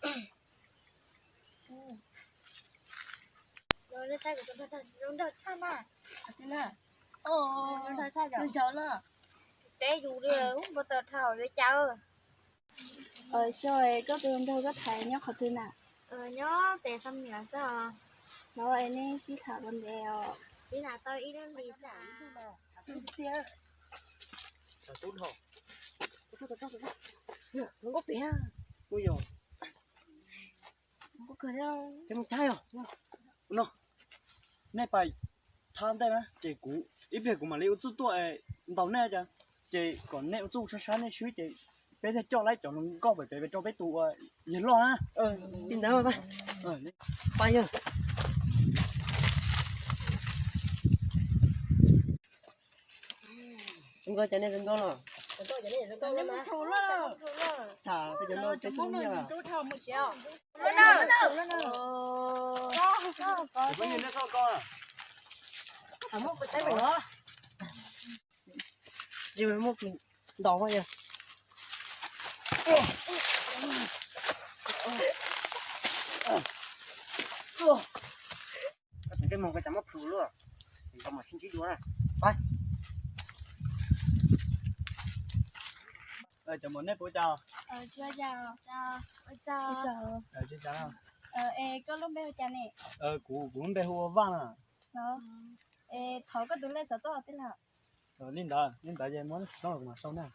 Nws saib kuv tus nraug tshaj na. Nws nraug tshaj, nws nraug na. Teb yus li, ub, npau taws dhau yuav cas. Xyov koj tus nraug koj tham nyob qhov twg na? Nyob pem Xam Niam xwb os. Hnov es nej sib tham ua ntev os. Sib tham tau ib lub hlis xwb. No, nej pais thab ntej na, ces kuv ib pliag kuv mam li ua txuj tuaj ntaus nej, ces kom nej ua txuj sab sab nej swb, ces peb thiaj coj laib cov hluas nkauj pem pem rau peb tus uas yawg loj na. Li ntawd, pab yawg. Zoo nkauj, cas nej zoo nkauj los? Tham peb cov no peb tub nyiaj. Tsis muaj ntaus yog. Tej moog koj cas muab plhws luaj, koj mam sib ntsib dua na. Cov muam, nej puas ua cas? Kuv, kuv lub npe hu ua Vaj na. Es thov koj tus lej xov tooj tij laug. Li ntawd, li ntawd ces muab xov tooj los kuv mam sau na.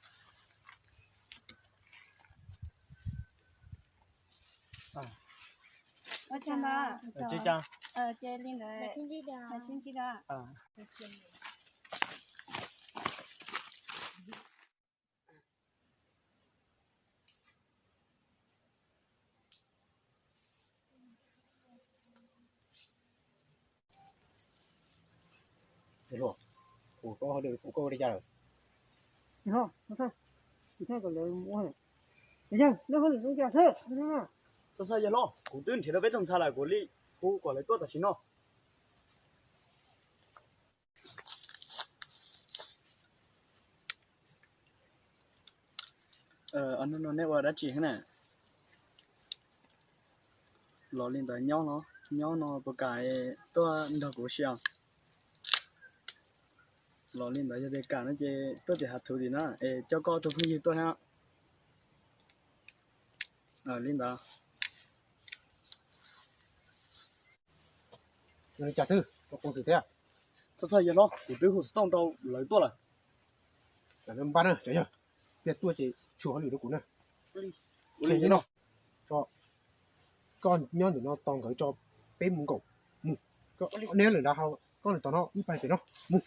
Ua tsaug ntau. Ces li ntawd, sib ntsib dua. Yawg hluas, kuv tau hauj lwm kuv koj ua li cas lawm? Yawg hluas, txhob txhawj, kuv txhob kom lawv ua. Yawg, nej hauj lwm zoo li cas xwb? Txhob txhawj yawg hlob, kuv twb nrhiav tau peb tug ntxhais lawm, kuv li hu kom lawv tuaj tam sim no. No no, nej ua dab tsi na? Los li ntawd nyob no, nyob no puas kam tuaj nrog kuv si os? Los li ntawd yog tias kam no ces tuaj tim hav thuv tim na es coj koj tus phooj ywg tuaj thiab. Li ntawd. Cas xwb, rau qhov xwm thiab. Txhob txhawj yawg hlob, kuv twb hu xov tooj rau lawv tuaj lawm. Npaj na, cov yawg, tias tuaj ces tshuav hauj lwm rau kuv na. Ua li no, koj nyob ntawm no tos nkawd tso peb mus nkaum. Mus, neb lwm nrad, koj lwm tos no, wb pais pem no. Mus.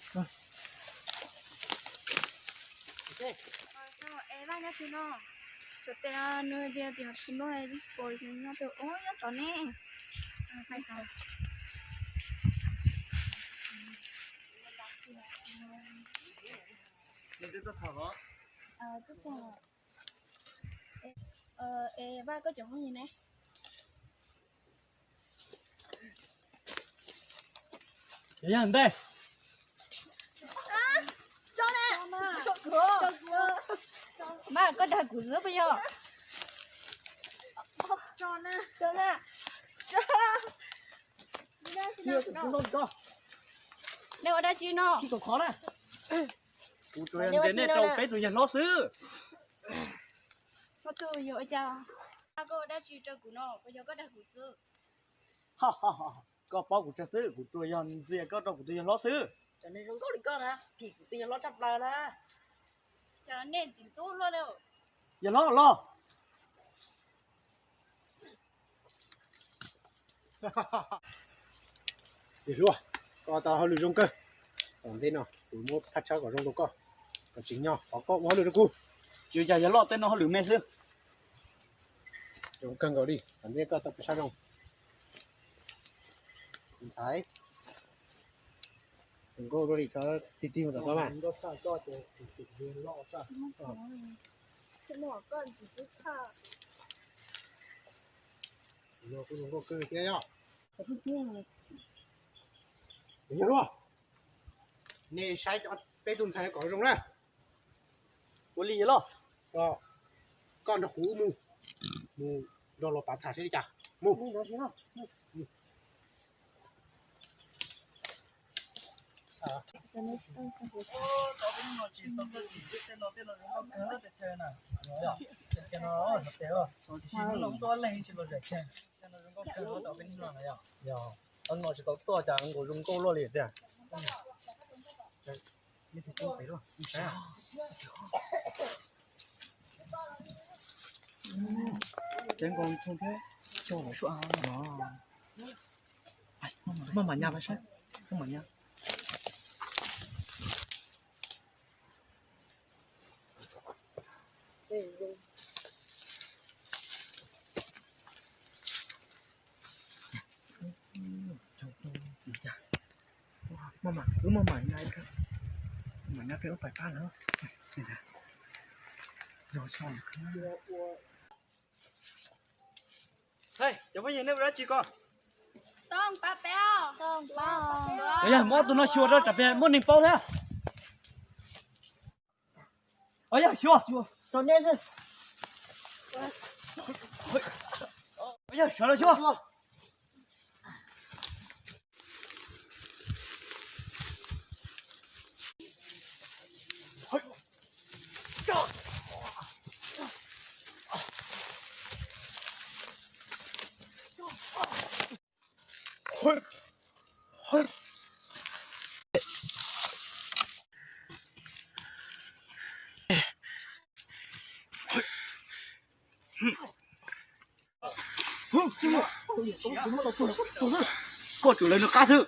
Es Vaj, koj cov phooj ywg ne? Yog ntej. Mas koj dag kuv xwb puas yog? Nej ua dab tsi no? Kuv tsuas yog ntxias nej rau peb tus yawg hlob xwb. Koj ua dab tsi rau kuv no, puas yog koj dag kuv xwb? Koj paub kuv tsawg xwb, kuv tsuas yog ntxias koj rau kuv tus yawg hlob xwb. Cov neeg zoo nkauj li koj na, phim kuv tus yawg hlob tshaj plaws na. Cov nej ntxim hlub luaj li. Yawg hlob los. Yawg hluas, koj tau hauj lwm zoo kawg. Tom ntej no kuv muab phaj tshab kom zoo rau koj, kom tsim nyog qhov koj ua hauj lwm rau kuv. Tsis ua cas yawg loj, tej no hauj lwm me xwb. Zoo kawg nkaus li, tom ntej koj tau phaj tshab zoo. Ntxhais, tus nkauj dua li koj tig tig mus tom koj mas. Yog kuv tus nkauj kawg thiab yog. Yawg hluas, nej saib peb tus ntxhais kom zoo na. Ua li yawg loj. Koj nrog kuv mus, mus Rau los pav tham seb li cas. Mus. No tsis tau tuaj cas nkaus zoo nkauj luaj li tiag. Cev nkaus txhoov thiab. Maj mam nyas saib, maj mam nyas. Maj mam, wb maj mam nyas, maj mam nyas peb ua pais pab lawm. Cov phooj ywg, nej ua dab tsi ko? Yog muab ob tug no xyuas rau tsam pem muaj neeg paub thiab. Yog xyuas, yog sawv los xyuas. Koj tsuas lawv nws qab xwb.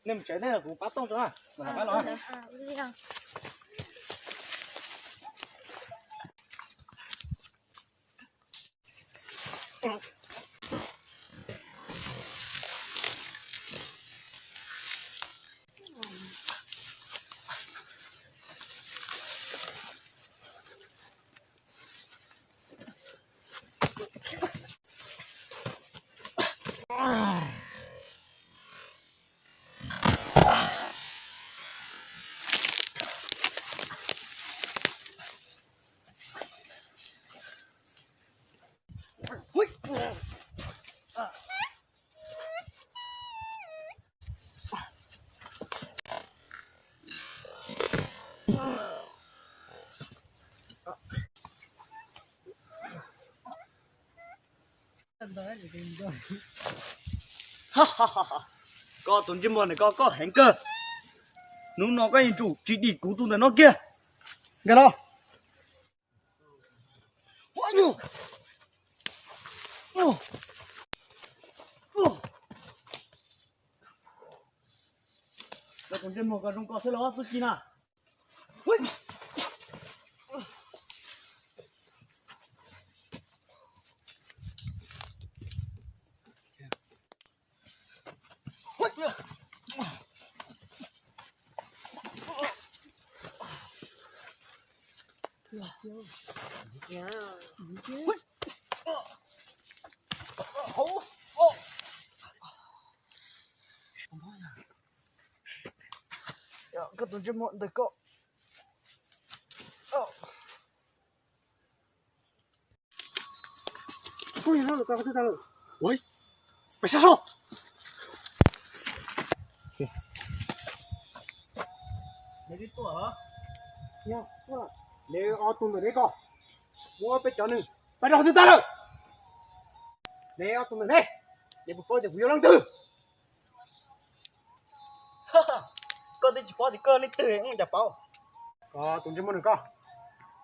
Nej mus tsev teb kuv pab tooj tso na. Koj tus ntsej muag ne, koj koj heev kawg. Hnub no koj yeej tsum tsis dim kuv tus ntawm no kiag. Nkag los. Koj tus ntsej muag ko zoo ko xwb los txuj ci na. Koj tus ntsej muag ntawm koj. Ua, pais sab so. Neb ob tug ntawm neb ko, muab peb cov neeg pais rau qhov twg tag lawm? Neb ob tug ntawm neb, neb puas paub tias kuv yog leej twg? Koj twb tsis paub tias koj leej twg, cas paub? Koj tus ntsej muag nws ko,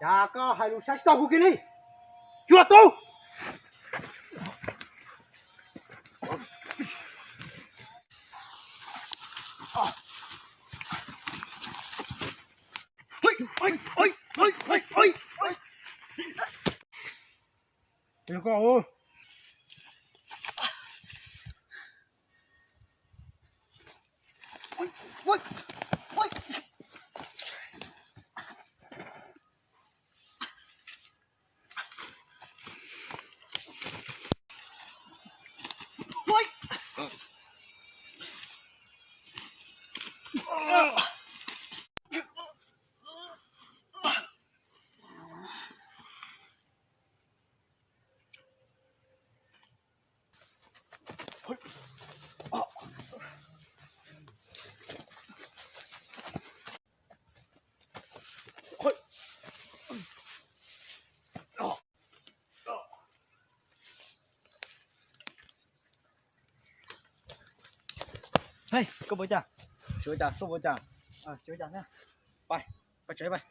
cas koj hais lus saib tsis taus kuv kiag li? Cuag tub! Hej, koj puas cas? Tsis ua cas, koj puas cas? Tsis ua cas na. Pais, pais tsev pais.